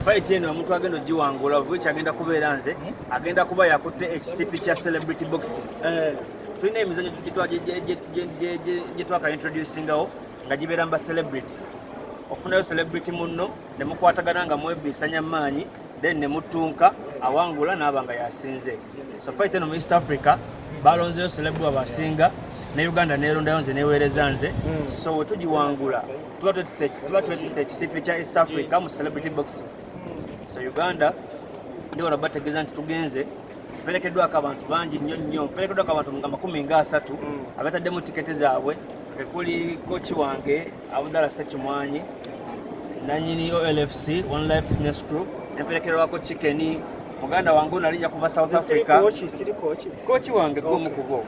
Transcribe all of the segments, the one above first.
Fight eno omuntu agenda ogiwangula, of which agenda kubeera nze, agenda kuba yakutte ekisipi kya celebrity boxing. Tulina emizanyo gye twaka introducingawo nga gibeera mu ba celebrity. Ofunayo celebrity munno ne mukwatagana nga mwebisanya maanyi, then ne mutunka, awangula n'aba nga yasinze. So fight eno mu East Africa balonzeyo celebrity abasinga, ne Uganda neerondayo nze, neweereza nze. So we tugiwangula tuba twetise ekisipi kya East Africa mu celebrity boxing. So Uganda ndi wano bategeeza nti tugenze, mperekeddwako abantu bangi nnyo nnyo, mperekeddwako abantu nga 30 abataddemu tiketi zaabwe. Kekuli coach wange Abudala Sekimwanyi, nanyini OLFC, One Life Fitness Crew, nemperekerwako Chicken, muganda wange ono alinnya kuva South Africa. Siri coach. Coach wange gwomu kubo,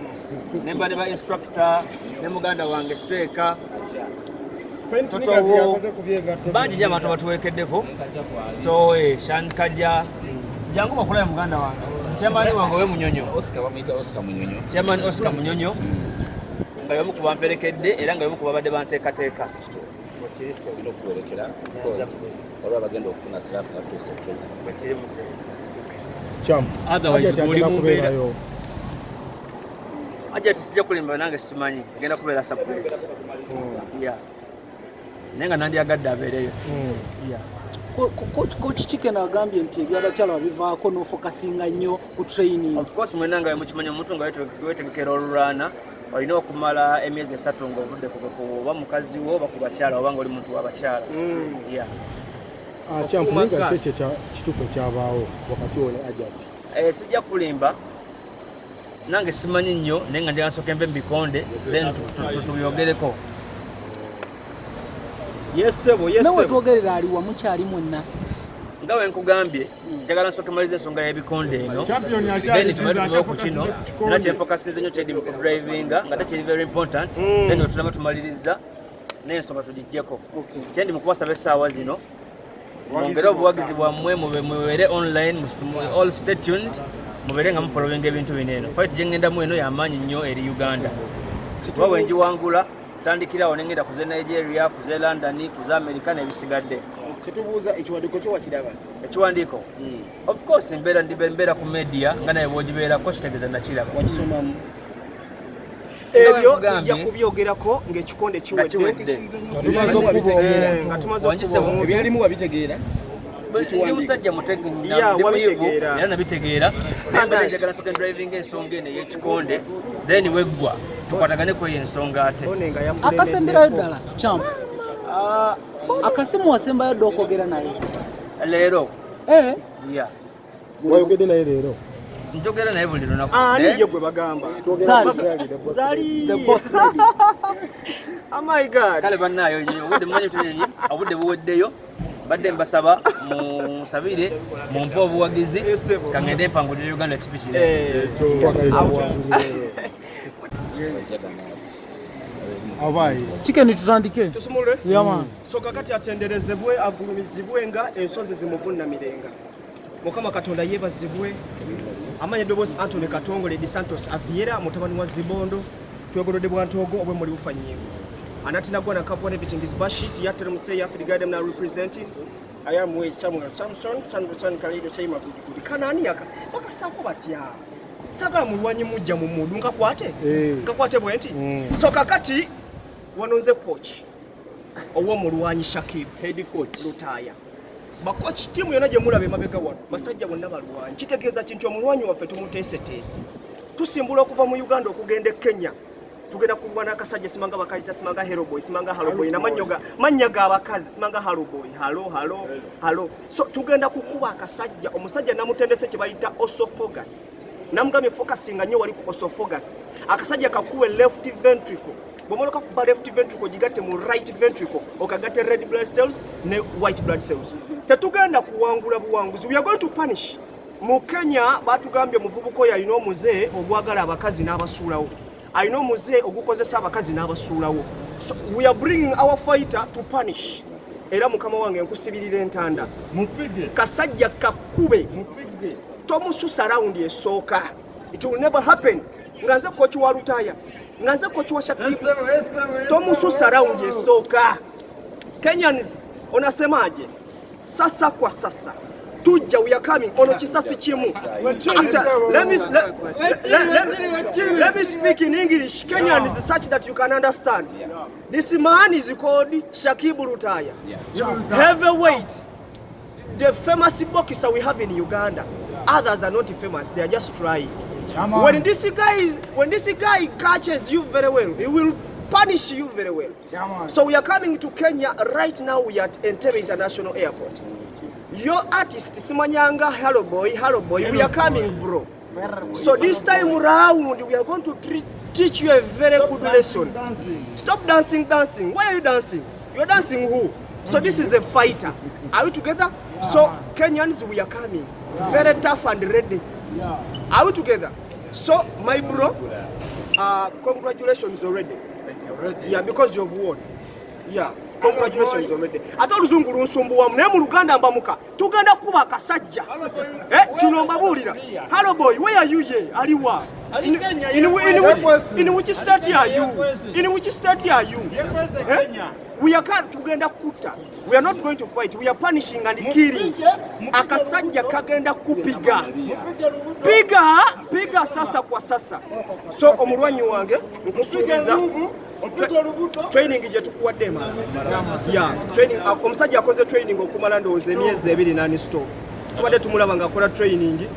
nemba ne ba instructor ne muganda wange Seeka Totowo, bangi nnyo abantu abatuwekeddeko. So Shan Kaja, jangu bakulabe muganda wange, chairman wange owe Munyonyo. Oscar, bamuyita Oscar Munyonyo. Chairman Oscar Munyonyo nga yomu ku bamperekedde era nga yomu ku babadde banteekateeka. Wekirise. Olina okuwerekera because waliwo abagenda okufuna slap nga tutuuse Kenya. Wekiri muzeeyi. Champ. Otherwise, Hajati oli agenda mu mbeera- kubeerayo. Ajja tisijja kulimba, nange simanyi, egenda kubeera surprise, yeah, naye nga nandyagadde abeereyo. Yeah. Coach Chicken agambye nti ebyabakyala babivaako n'ofocusinga nnyo ku training. Of course, mwena nga mukimanyi, omuntu nga wetegekera olulwana olina okumala emyezi 3 ng'ovudde ku oba mukazi wo oba ku bakyala oba nga oli muntu w'abakyala, yeah. Ah, Champ, Okuuma naye nga gas. ki ekyo kituufu ekyabaawo wakati wo ne Hajati? Sijja kulimba, nange simanyi nnyo, naye nga njagala nsooke nve mu bikonde, then tubyogereko. Yes ssebo, yes Nawe ssebo. twogerera ali wamu kyali mwenna. Nga bwe nkugambye, njagala nsooke maliriza ensonga y'ebikonde eno, then tumale tuvewo ku kino. Era kyenfocusinze nnyo kyedi mu kudrivinga nga te kiri very important. Then wetunaba tumaliriza n'ensonga tugiggyeko. Kyendi mu kubasaba essaawa zino, mwongere obuwagizi bwammwe, mubeere online, all stay tuned, mubeere nga mufollowinga ebintu bino. Eno fight gye ŋŋendamu eno yamaanyi nnyo eri Uganda, kuba bwe ngiwangula tandikirawo nengenda kuze Nigeria, kuze London, kuze America n'ebisigadde. Kyetubuuza, ekiwandiiko kyo wakiraba? Ekiwandiiko, of course, mbeera mbeera ku media nga naye bwogibeerako, kitegeeza nakiraba. Wakisomamu? Ebyo Nkugambye. tujja kubyogerako ng'ekikonde Nga kiwedde. kiwedde. Nga tumaze okuba omuntu. Nga tumaze Wangise okuba omuntu. Ebyalimu wabitegeera? Ndi musajja mutege, Yeah, ndi muyivu. wabitegeera. Era nabitegeera, naye mbadde njagala nsooke driving ensonga eno ey'ekikonde, then weggwa tukwatagane ku eyo ensonga ate. One nga yakulemeddeko. Akasemberayo ddala, Champ. Ah, akasimu wasembayo dda okwogera naye? Leero. Eh, Yeah. Wayogedde naye leero? Njogera naye buli lunaku. Ani? Naye- Ye gwe bagamba. Zari. Zari. The boss lady. Oh my God. Kale bannaayo, obudde mumanyi tunyonyi, obudde buweddeyo. Mbadde mbasaba musabire mumpe obuwagizi. Yes, ssebo. Kangende mpangulire Uganda ekipi kino. Twagalira obuwanguzi leero. Abayi. Chicken, tutandike. Tusumulule. Yeah, man. So kakati atenderezebwe, agulumizibwe nga ensozi zimuvunnamirenga. Mukama Katonda yeebazibwe. Amanya eddoboozi Antony Katongole de Santos Aviera, mutabani wa Zibondo, twegolodde bwantogo obwe muli bufa nnyingo anatinagwa kapwa. Everything is bashit yatere museya Afrigadem na representing. I am with Samuel Samson Sanderson Kalido Seima Gudi Kanani yaka bakasaako batya. Sagala mulwanyi mujja mu mudu nkakwate. Nkakwate bwe nti. So kakati wano nze coach ow'omulwanyi Shakib, Head coach. Lutaaya. Bakochi ttiimu yonna gye mulaba emabega wano basajja bonna balwanyi. Kitegeeza ki? Nti omulwanyi waffe tumuteeseteese, tusimbula okuva mu Uganda okugenda e Kenya. Tugenda kulwana akasajja simanga bakayita simanga heroboy, simanga haloboy, namanyo ga mannya g'abakazi, simanga haloboy, halo halo halo. So tugenda kukuba akasajja. Omusajja namutendese kye bayita esophagus. Namugambye focusinga nnyo wali ku esophagus. Akasajja kakuwe left ventricle. Bw'omala okakuba left ventricle, gigatte mu right ventricle, okagatte red blood cells ne white blood cells. Tetugenda kuwangula buwanguzi, we are going to punish. Mu Kenya batugambye omuvubuka oyo alina omuze ogwagala abakazi n'abasuulawo, alina omuze ogukozesa abakazi n'abasuulawo. So we are bringing our fighter to punish. Era mukama wange, nkusibirira entanda, kasajja kakube, tomususa rawundi esooka. It will never happen. Nga nze coach wa Lutaya, nga nze coach wa Shakibu, tomususa rawundi esooka. Kenyans, onasemaje? Sasa kwa sasa tujja, we are coming. Ono kisasi kimu. Actually, let me speak in English. Kenyan is such that you can understand. This man is called Shakibu Lutaya. Heavyweight. The famous boxer we have in Uganda. Others are not famous. They are just trying. When this guy catches you very well, he will punish you very well. So we are coming to Kenya right now. We are at Entebbe International Airport. Your artist Simanyanga, hello boy, hello boy, we are coming, bro. So this time round, we are going to teach you a very good lesson. Stop dancing, dancing. Why are you dancing? You're dancing who? So this is a fighter. Are we together? So Kenyans, we are coming. Very tough and ready. Are we together? So my bro, congratulations already. Yeah, because you've won. Yeah, congratulations already. Ate oluzungu lunsumbuwamu naye mu Luganda mbamuka tugenda kuba akasajja. Eh, kino mbabuulira. Hello boy, where are you ye? Aliwa? In which state are you? In which state are you? Eh? We are tugenda kutta. We are not going to fight. We are punishing and killing. Akasajja kagenda kupiga. Piga, piga sasa kwa sasa. So omulwanyi wange nkusuubiza training gye tukuwadde emala. Yeah, training omusajja akoze training okumala ndowooza emyezi 2 non stop. Tubadde tumulaba ng'akola training,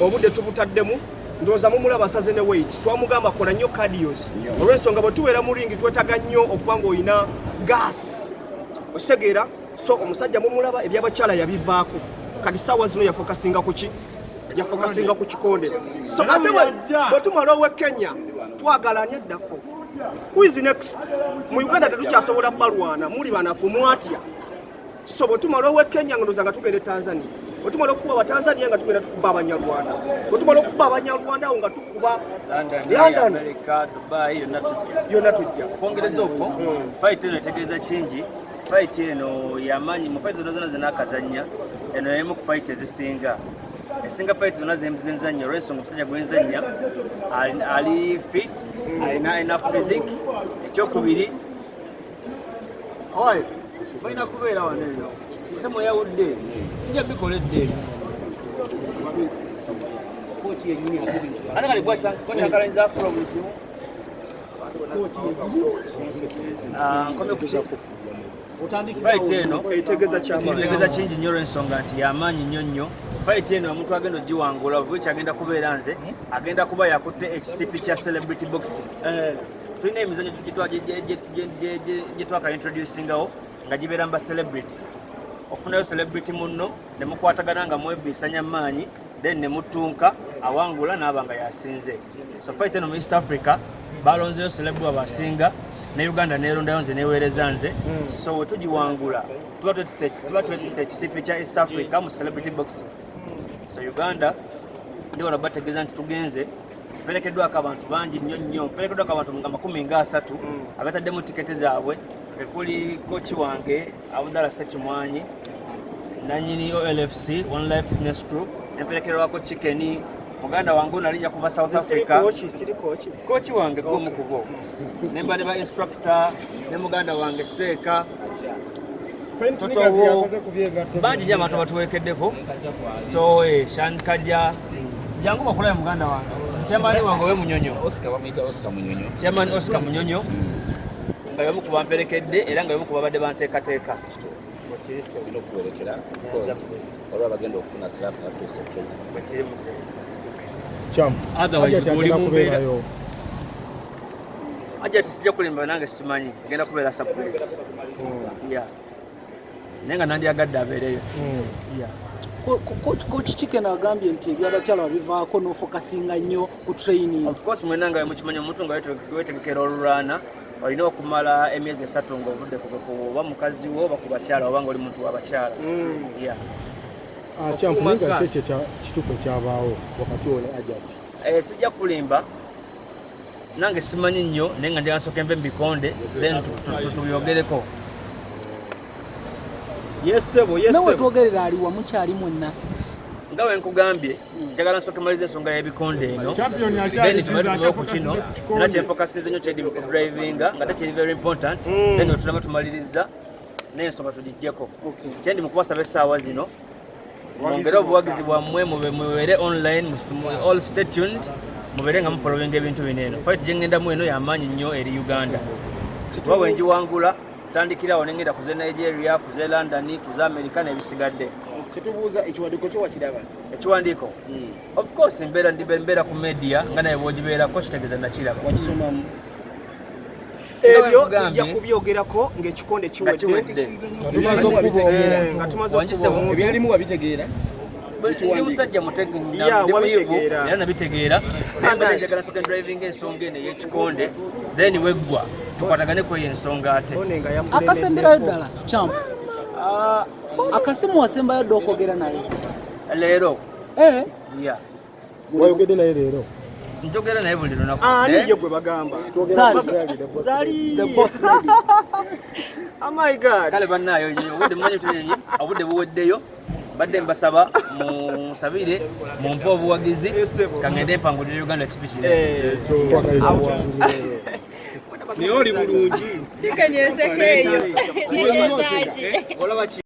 obudde tubutaddemu, ndowooza mumulaba asaze ne weight. Twamugamba kola nnyo cardios. Olw'ensonga bwe tubeera mu ring twetaaga nnyo okuba ng'olina gas. Okitegeera? So omusajja mumulaba ebyabakyala yabivaako. Kati ssaawa zino yafokasinga ku ki? Yafokasinga ku kikonde. So ate bwe tumala ow'e Kenya twagala ani addako? Who is next? Mu Uganda tetukyasobola balwana, muli banafu mwatya. So bwe tumala ow'e Kenya ndowooza nga tugenda e Tanzania. Bwe tumala okukuba Abatanzania nga tugenda tukuba Abanyarwanda. Bwe tumala okukuba Abanyarwanda awo nga tukuba London, America, Dubai yonna tujja. Yonna tujja. Okwongereza okwo, fight eno etegeeza kingi. Fight eno yamaanyi mu fight zonna zonna zenakazannya, eno y'emu ku fight ezisinga. Esinga fight zonna zenzannya olw'ensonga omusajja gwenzannya ali fit, alina enough physique. Ekyokubiri, oye, balina kubeera wano eno. Ate mweyawudde, nja bikola edda ebyo. Ate kati gwakyankalanyiza afro buli kimu. Nkomye ku ki? Fight eno etegeeza kyamaanyi. Etegeeza kingi nnyo olw'ensonga nti yamaanyi nnyo nnyo. Fight eno omuntu agenda ogiwangula of which agenda kubeera nze, agenda kuba yakutte ekisipi kya celebrity boxing. Tulina emizannyo gye twaka introducingawo nga gibeera mu ba celebrity. Ofunayo celebrity munno ne mukwatagana nga mwebisanya maanyi, then ne mutunka, awangula n'aba nga yasinze. So fight eno mu East Africa balonzeyo celebrity abasinga ne Uganda neerondayo nze neweereza nze. So we tugiwangula tuba twetise ekisipi kya East Africa mu celebrity boxing. So Uganda ndi wano bategeeza nti tugenze mperekeddwako abantu bangi nnyo nnyo, mperekeddwako abantu nga 30 abataddemu tiketi zaabwe, ekuli coach wange Abudala Sekimwanyi nanyini OLFC One Life Fitness Group, nemperekerwako Chicken muganda wange ono alijja kuva South Africa. Siri coach. Coach wange gwomu kubo, nemba ne ba instructor ne muganda wange Seeka Totowo, bangi nnyo abantu batuwekeddeko. So Shan Kaja, jangu bakulabe muganda wange, chairman wange owe Munyonyo. Oscar, bamuyita Oscar Munyonyo. Chairman Oscar Munyonyo nga yomu ku bamperekedde era nga yomu ku babadde banteekateeka. Bwekirise. Olina okuwerekera because olwa bagenda okufuna slap nga tuuse Kenya. Bwekiri muzeeyi. Cham. Otherwise, Hajati oli agenda mu mbeera- kubeerayo. Ajja tisijja kulimba, nange simanyi, egenda kubeera surprise. Yeah. Naye nga nandyagadde abeereyo. Yeah. Coach Chicken agambye nti ebyabakyala babivaako n'ofokasinga nnyo ku training. Of course, mwenna nga mukimanyi, omuntu nga wetegekera olulwana olina okumala emyezi 3 ng'ovudde ku oba mukazi wo oba ku bakyala oba ng'oli muntu w'abakyala. Yeah. Ah, Champ, Okuuma naye nga gas. ki ekyo kituufu ekyabaawo wakati wo ne Hajati? Eh, sijja kulimba, nange simanyi nnyo, naye nga njagala nsooke nve mu bikonde then tubyogereko. Yes sebo, yes Nawe sebo. twogerera ali wamu kyali mwenna. Nga bwe nkugambye, njagala nsooke maliriza ensonga y'ebikonde eno, Champion akyali then tumale busy, tuveho ku kino. akyafokasinze ku kikonde. Era kyenfokasinze nnyo kyedi ku drivinga nga tekiri very important, then wetunaba tumaliriza N'ensonga tugijjeko. Okay. Kyendi mu kubasaba essaawa zino, mwongere obuwagizi bwammwe, mubeere online, all stay tuned, mubeere nga mufollowinga ebintu bino. Eno fight gyengendamu eno yamaanyi nnyo eri Uganda, kuba bwe ngiwangula tandikirawo nengenda kuze Nigeria, kuze London, kuze America n'ebisigadde. Kyetubuuza, ekiwandiiko kyo wakiraba? Ekiwandiiko, of course, mbeera mbeera ku media nga naye bwogibeerako, kitegeeza nakiraba. Wakisomamu? Ebyo Nkugambye. tujja kubyogerako ng'ekikonde Nga kiwedde. kiwedde. Nga tumaze okukuba omuntu. Nga tumaze Wangise okuba omuntu. Ebyalimu wabitegeera? Ndi musajja mutege, Yeah, ndi muyivu. wabitegeera. Era nabitegeera, naye mbadde njagala soke driving ensonga eno ey'ekikonde, then weggwa tukwatagane ku eyo ensonga ate. One nga yamulemeddeko. Akasemberayo ddala, champ. Ah, akasimu wasembayo dda okwogera naye? Leero. Eh, Ya. Wayogedde naye leero? Njogera naye buli lunaku. Ani? Eh? Ye gwe bagamba. Twogera ku Zari. Zari, the boss. Zali. The boss lady. Oh my God. Kale bannaayo, obudde mumanyi tunyonyi, obudde buweddeyo. Mbadde mbasaba musabire mumpe obuwagizi. Yes, sebo. Kangende mpangulire Uganda kipikire. Eh, Twagalira obuwanguzi bwereere. Naye oli bulungi. Chicken yenseko eyo. Olaba ki?